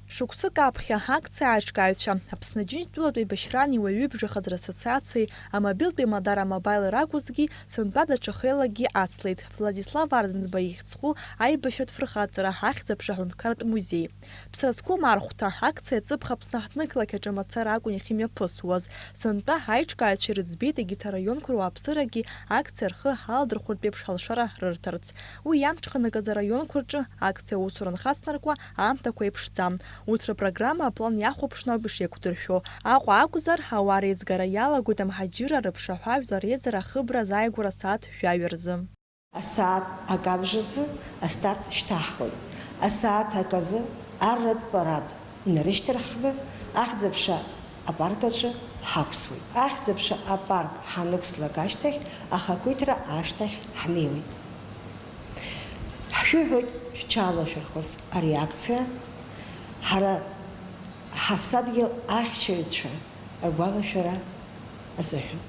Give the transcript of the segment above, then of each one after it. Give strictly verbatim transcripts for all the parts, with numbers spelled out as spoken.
Шықәсык аԥхьа акциа аиҿкааҩцәа, Аԥсны Аџьынџьтәылатә еибашьраан иуаҩыбжахаз рассоциациеи амобилтә еимадара Мобаил ракәызгьы, сынтәа даҽа хеилагьы ацлеит. Владислав Арӡынба ихьӡ зху аибашьратә фырхаҵара, ахьӡ-аԥша аҳәынҭқарратә музеи. Ԥсра зқәым архәҭа, акциа Ҵыԥх Аԥсны ҳҭнықалақь аҿы мацара акәын иахьымҩаԥысуаз. Сынтәа аиҿкааҩцәа ирыӡбеит егьырҭ араионқәа руааԥсырагьы акциа рхы аладырхәыртә еиԥш алшара рырҭарц. Уи иамҽханакыз араионқәа рҿы акциа аусура анхацнаркуа аамҭақәа еиԥшӡам. Урҭ рпрограмма аплан иахәаԥшны ауп ишеиқәдыршәо. Аҟәа акәзар, ауаа реизгара иалагоит амҳаџьыраа рыԥшаҳәа жәлар реизара ахыбра азааигәара асааҭ жәаҩа рзы. Асааҭ акы абжазы астарт шьҭаҳхуеит. Асааҭ аказы арратә парад инарышьҭарххны, Ахьӡ-аԥша апарк аҿы ҳақәсуеит. Ахьӡ-аԥша апарк ҳанықәслак ашьҭахь, ахақәиҭра ашҭахь ҳнеиуеит. Ҳшәыҳәоит шәҽалашәырхәырц ари акциа, ҳара ҳаԥсадгьыл ахьчаҩцәа агәалашәара азыҳәан.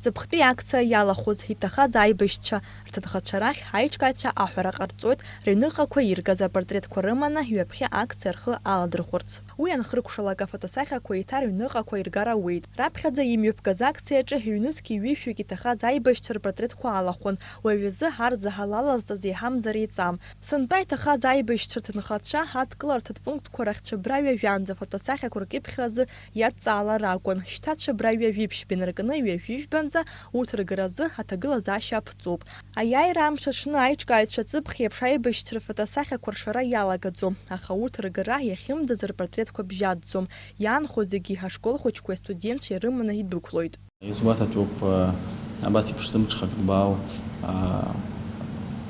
Ҵыԥхтәи акциа иалахәыз иҭахаз аибашьцәа рҭынхацәа рахь аиҿкааҩцәа аҳәара ҟарҵоит, рыҩныҟақәа иргаз апортретқәа рыманы ҩаԥхьа акциа рхы аладырхәырц. Уи анхыркәшалак, афотосахьақәа еиҭа рыҩныҟақәа иргар ауеит. Раԥхьаӡа имҩаԥгаз акциаҿы ҩнызқьи ҩышәҩык иҭахаз аибашьцәа рпортретқәа алахәын, уажәазы ҳарзаҳал алазҵаз еиҳамзар еиҵам. Сынтәа иҭахаз аибашьцәа рҭынхацәа адкыларҭатә пунктқәа рахь цәыббра ҩажәанӡа фотосахьақәа ркьыԥхьразы иадҵаалар акәын, шьҭа цәыббра ҩажәи ԥшьба инаркны ҩажәи жәбанӡа урҭ ргаразы аҭагылазаашьа аԥҵоуп. Аиааира амш аҽны аиҿкааҩцәа Ҵыԥх еиԥш аибашьцәа рфотосахьақәа ршара иалагаӡом, аха урҭ ргара иахьымӡаз рпортретқәа бжьаӡӡом, иаанхо зегьы ашкол хәыҷқәеи астудентцәеи рыманы идәықәлоит. Исгәаҭатәуп, э, абас еиԥш зымҽхак дбаау, э,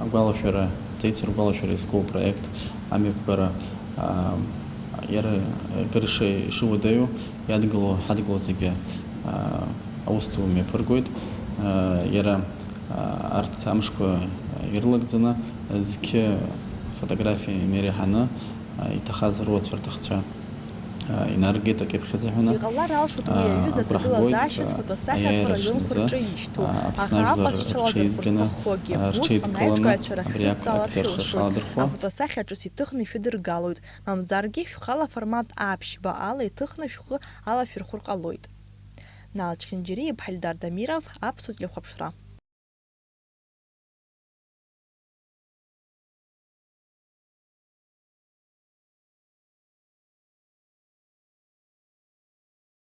агәалашәара, ҵеицәа ргәалашәара изку апроект амҩаԥгара, э, иара, э, акыр иши-, ишыуадаҩу, иадгыло, ҳадгыло зегьы, э, аус ду мҩаԥыргоит. Э, иара, э, арҭ амшқәа ирылагӡаны зқьы фотографиа инареиҳаны, э, иҭахаз руацәа рҭахцәа инаргеит акьыԥхь азыҳәаны. Иҟалар алшоит уи аҩыза аҭагылазаашьа зфотосахьақәа раионқәа рҿы ишьҭоу, аха Аҟәа зҽалазырхәыр зҭаххогьы, усҟан аиҿкааҩцәа рахьхыҵала шәылшоит. Афотосахьа ҿыц иҭыхны ишәыдыргалоит, мамзаргьы шәхала аформат А ԥшьба ала иҭыхны шәхы алашәырхәыр ҟалоит. Нал Чхинџьариа-иԥҳа Эльдар Дамиров, Аԥсуа телехәаԥшра.